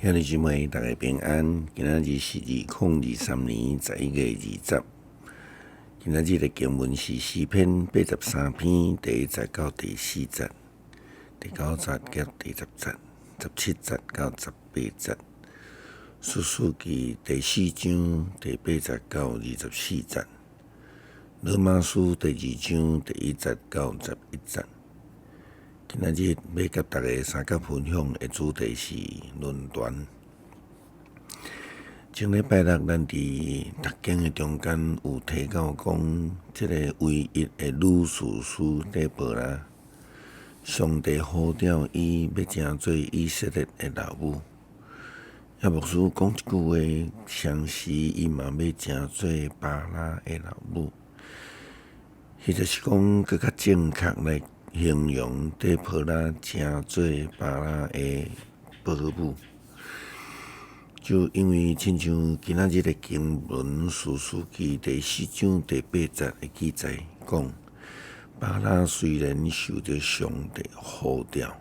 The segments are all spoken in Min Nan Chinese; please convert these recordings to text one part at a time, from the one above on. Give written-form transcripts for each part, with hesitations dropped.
兄弟姊妹，大家平安。今仔日是2023年11月20。今仔日的經文是詩篇83篇第一節到第四節，第九節到第十節，17節到18節。士師記第四章第八節到24節。羅馬書第二章第一節到11節。今仔日欲佮大家相佮分享的主題是輪傳。前禮拜六，咱佇讀經的中間有提到講，這个唯一的女士師底波拉，上帝呼召伊欲成做以色列的老母。葉牧師講一句話，相時伊嘛欲成做巴拉的老母，或者是講閣較正確來形容底波拉成做巴拉的保姆，就因為親像今仔日的經文士師記第四章第八節的記載講，巴拉雖然受著上帝呼召，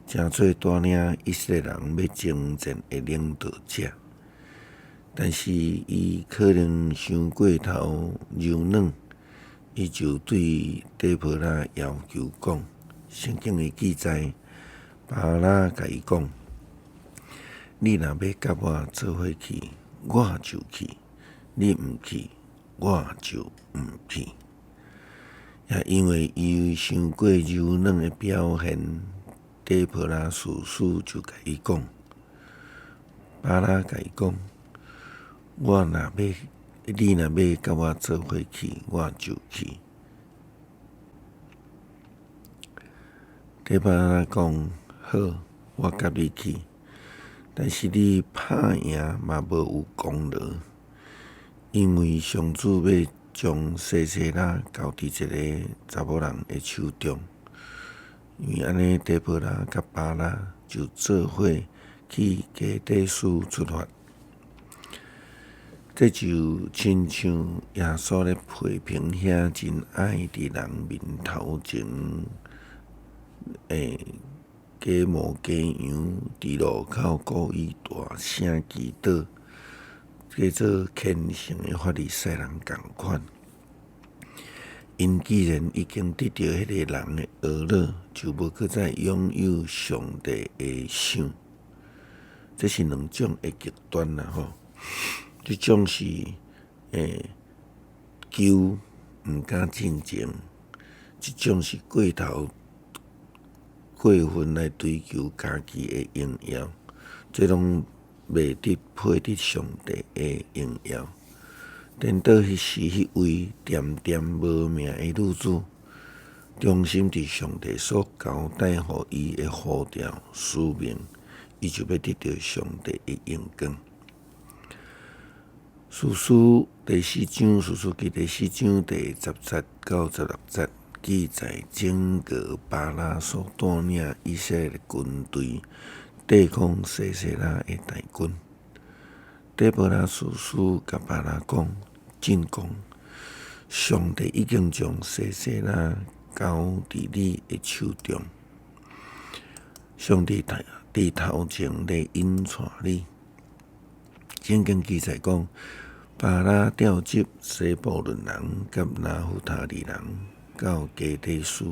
成做帶領以色列人欲征戰的領導者，但是伊可能傷過頭柔軟。伊就對底波拉要求講，聖經的記載，巴拉共伊講：你若欲佮我做伙去，我就去；你毋去，我就毋去。也因為伊傷過柔軟的表現，底波拉士師就共伊講，巴拉共伊講：我若欲。你若欲佮我做伙去，我就去。底波拉講好，我佮你去，但是你拍贏嘛無有功勞，因為上主欲將西西拉交佇一个查某人的手中。因為按呢，底波拉佮巴拉就做伙去基底斯出發。這就親像耶穌咧批評遐真愛佇人面頭前，假模假樣，佇路口故意大聲祈禱，叫做虔誠的法利賽人仝款。𪜶既然已經得著彼个人的呵咾，就無閣再擁有上帝的像。這是兩種的極端啦吼。這種是求毋敢進前，這種是過頭過分來追求家己的榮耀，這攏袂得配得上帝的榮耀。顛倒彼時彼位恬恬無名的女子，忠心佇上帝所交代予伊的呼召使命，伊就欲得著上帝的榮光。士師第四章，士師記第四章第十節到16節記載，整個巴拉所帶領以色列軍隊對抗西西拉的大軍。底波拉士師共巴拉講：進攻！上帝已經將西西拉交佇你的手中。上帝佇頭前咧引帶你。聖經記載講，巴拉調集西布倫人佮拿弗他利人到基底斯，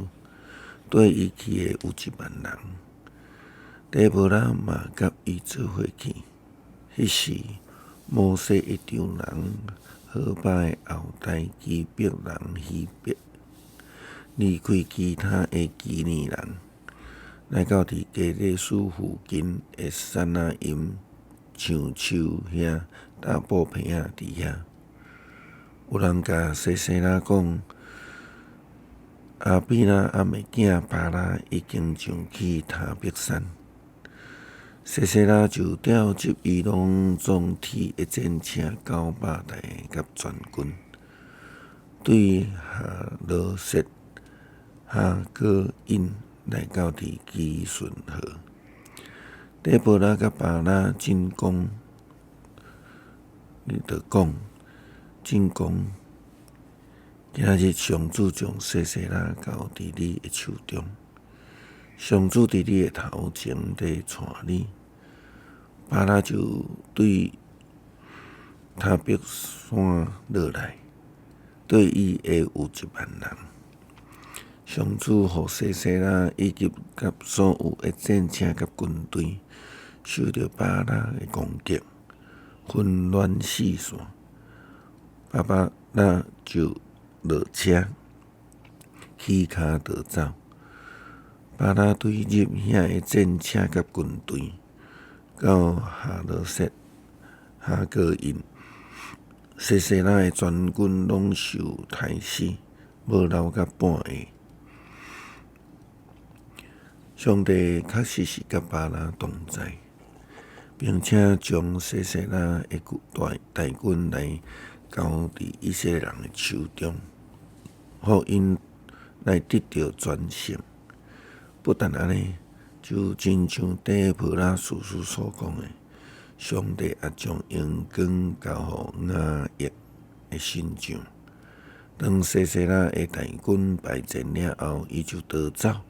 綴伊去的有1萬人。底波拉嘛佮伊做伙去。彼時，摩西的丈人何巴的後代基別人希伯，離開其他的基尼人，來到佇基底斯附近的撒那音橡樹遐搭布棚仔佇遐。有人共西西拉講，亞比諾暗的囝巴拉已經上去他伯山。西西拉就調集伊攏總鐵的戰車900台佮全軍，對哈羅設哈哥印來到佇基順河。底波拉佮巴拉進攻，伊就講進攻。今仔日上主將西西拉交佇你的手中，上主佇你的頭前咧帶你。巴拉就對他伯山落來，綴伊的有1萬人。上主予西西拉以及佮所有的戰車佮軍隊受著巴拉的攻擊，紛亂四散。巴拉就落車，起跤逃走。巴拉對入遐的戰車佮軍隊，到哈羅設哈哥印，西西拉的全軍攏受刣死，無留甲半個。上帝確實是佮巴拉同在，並且將西西拉的大軍來交佇以色列人的手中，予𪜶來得著全勝。不但按呢，就親像底波拉士師所講的，上帝也將榮光交予雅億的身上。當西西拉的大軍敗陣了後，伊就逃走，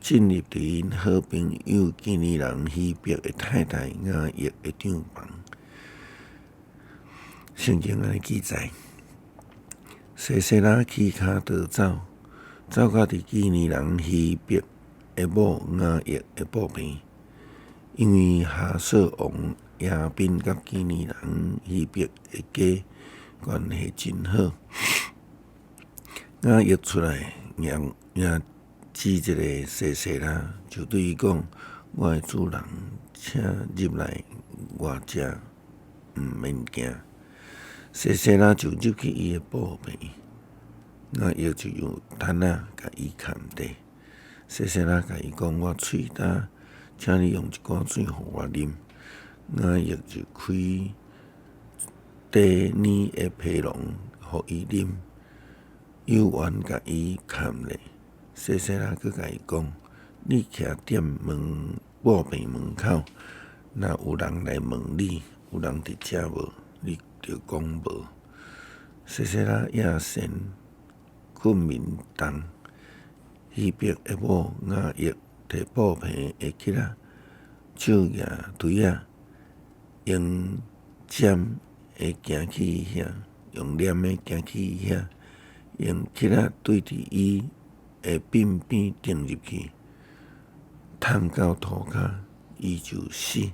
進入佇𪜶好朋友基尼人希伯的太太雅億的帳篷。聖經按呢記載，西西拉起跤逃走，走到佇基尼人希伯的某雅億的布棚，因為哈索王亞賓佮基尼人希伯的家關係真好。雅億出來迎迎接這个西西拉，就對伊講：我的主人，請入來我遮，毋免驚。西西拉就入去伊的布棚，雅億就用毯仔共伊崁著。西西拉共伊講：我喙焦，請你用一寡水予我啉。雅億就開硩呢的皮囊予伊啉，猶原共伊崁咧。西西拉閣共伊講：你徛佇門布棚門口，若有人來問你，有人佇遮無？你著講無。西西拉夜深睏眠動，希伯的某雅億提布棚的欹仔，手舉錘仔，用剪的行去遐，用鐮的行去遐，用欹仔對佇伊的鬢邊釘入去，探到塗跤，伊就死。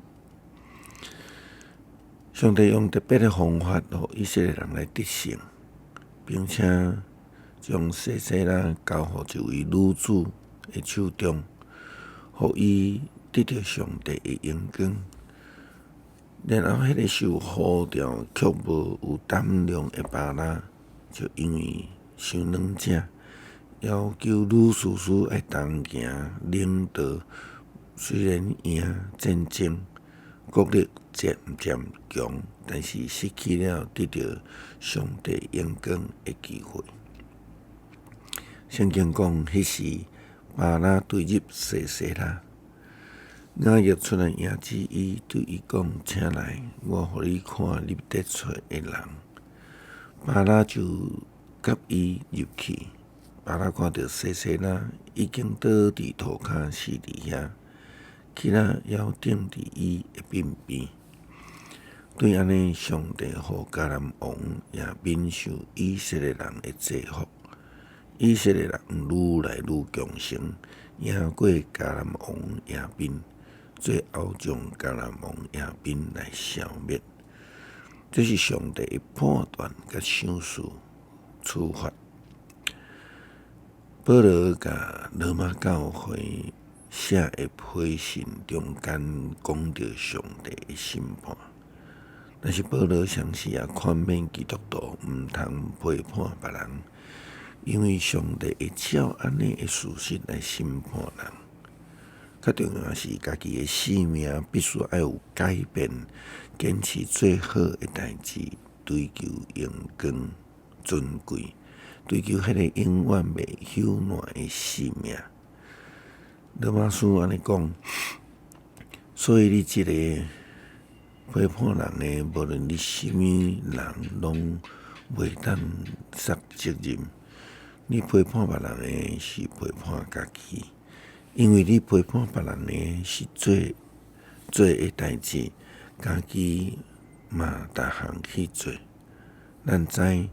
上帝用特別的方法，予以色列人來得勝，並且將西西拉交予一位女子的手中，予伊得著上帝的榮光。然後，彼个受呼召卻無有膽量的巴拉，就因為傷軟正，要求女士師愛同行領導，雖然贏戰爭，國力漸漸強，但是失去了得著上帝榮光的機會。聖經講，彼時巴拉對入西西拉，雅億出來迎接伊，對伊講：請來，我予你看你欲揣的人。巴拉就佮伊入去。巴拉看著西西拉已經倒佇塗跤死佇遐，欹仔猶釘佇伊的鬢邊。對按呢，上帝予迦南王亞賓受以色列人的制服，以色列人愈來愈強盛，贏過迦南王亞賓，最後將迦南王亞賓來消滅。這是上帝的判斷佮賞賜處罰。保羅共羅馬教會寫的批信中間講著上帝的審判，但是保羅同時也勸勉基督徒毋通批判別人，因為上帝會照按呢的事實來審判人。較重要是，家己的生命必須愛有改變，堅持做好的代誌，追求榮光尊貴，追求彼个永遠袂朽爛的生命。羅馬書按呢講，所以你這个批判人的，無論你啥物人，攏袂當捒責任。你批判別人的，是批判家己，因為你批判別人的是做做的代誌，家己嘛逐項去做。咱知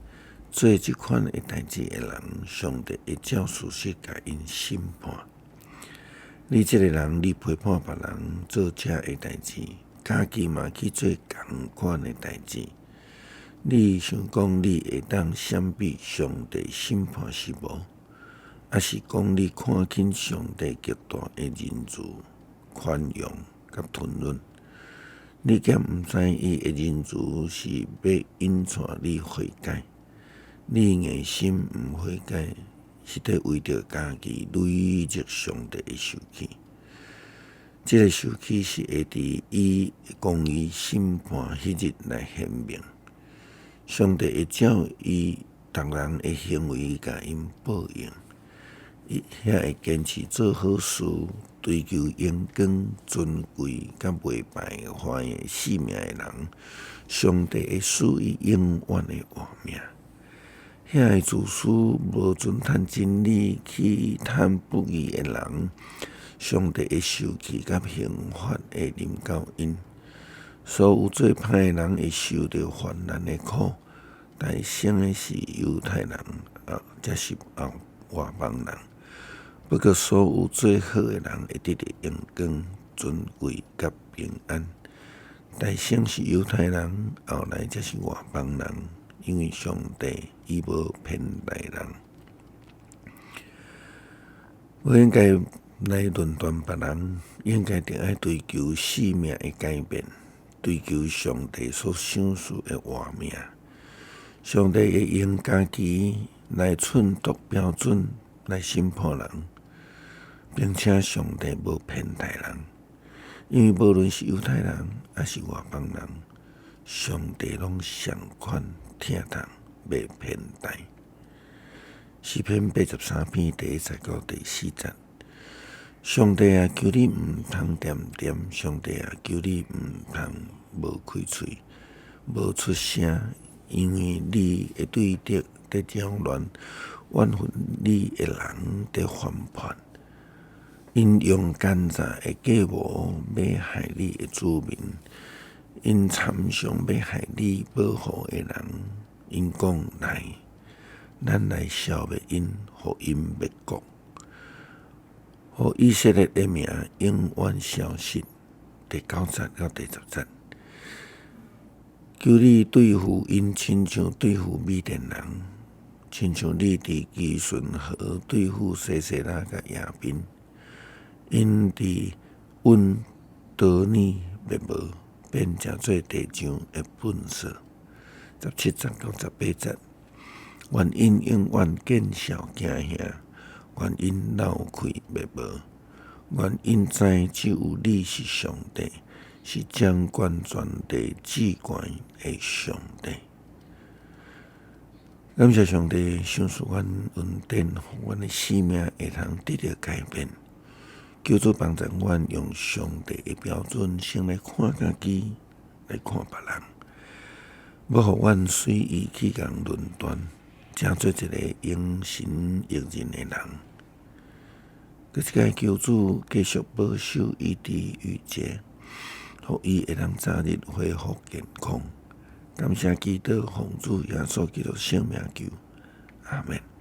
做這款的代誌的人，上帝會照事實共𪜶審判。你這个人，你批判別人做這个代誌，家己嘛去做仝款的代誌。你想講你會當閃避上帝審判是無？抑是講你看輕上帝極大的仁慈、寬容佮吞忍？你敢毋知伊的仁慈是欲引帶你悔改？你硬心毋悔改，是佇為著家己累積上帝的受氣。這个受氣是會佇伊公義審判彼日來顯明。上帝會照伊逐人的行為共𪜶報應。遐會堅持做好事、追求榮光、尊貴佮袂敗壞的性命的人，上帝會賜伊永遠的活命。遐會自私、無尊趁真理去趁不義的人，上帝的受氣佮刑罰會臨到𪜶。所有做歹的人會受著患難的苦，但先的是猶太人，啊，才是後外邦人。不過，所有做好的人會得著榮光、尊貴佮平安。但先是猶太人，後來才是外邦人，因為上帝伊無偏待人。無應該來論斷別人，應該著愛追求生命的改變，追求上帝所賞賜的活命。上帝會用家己來寸度標準來審判人，並且上帝無偏待人，因為無論是猶太人抑是外邦人，上帝攏相款疼痛，袂偏待。詩篇83篇第1節到第4節。上帝啊，求你毋通恬恬；上帝啊，求你毋通無開喙，無出聲，因為你的對敵佇擾亂，怨恨你的人佇反叛。𪜶用奸詐的計謀欲害你的子民，𪜶參詳欲害你保護的人。𪜶講來，咱來消滅𪜶，予𪜶滅國，予以色列的名永遠消失。第9節到第10節，求你對付𪜶，親像對付米甸人，親像你佇基順河對付西西拉佮耶賓。𪜶佇隱多爾滅無，變成做地上的糞掃。17節到18節，願𪜶永遠見笑驚嚇，願𪜶鬧氣滅無，願𪜶知只有你是上帝，是掌管全地至懸的上帝。感謝上帝賞賜阮恩典，予阮的生命會通得著改變。求主幫助阮用上帝的標準先來看家己，來看別人，無予阮隨意去共論斷，成做一个榮神益人的人。閣一擺求主繼續保守伊佇雨節，予伊會當早日恢復健康。感謝基督，奉主耶穌基督聖名求，阿門。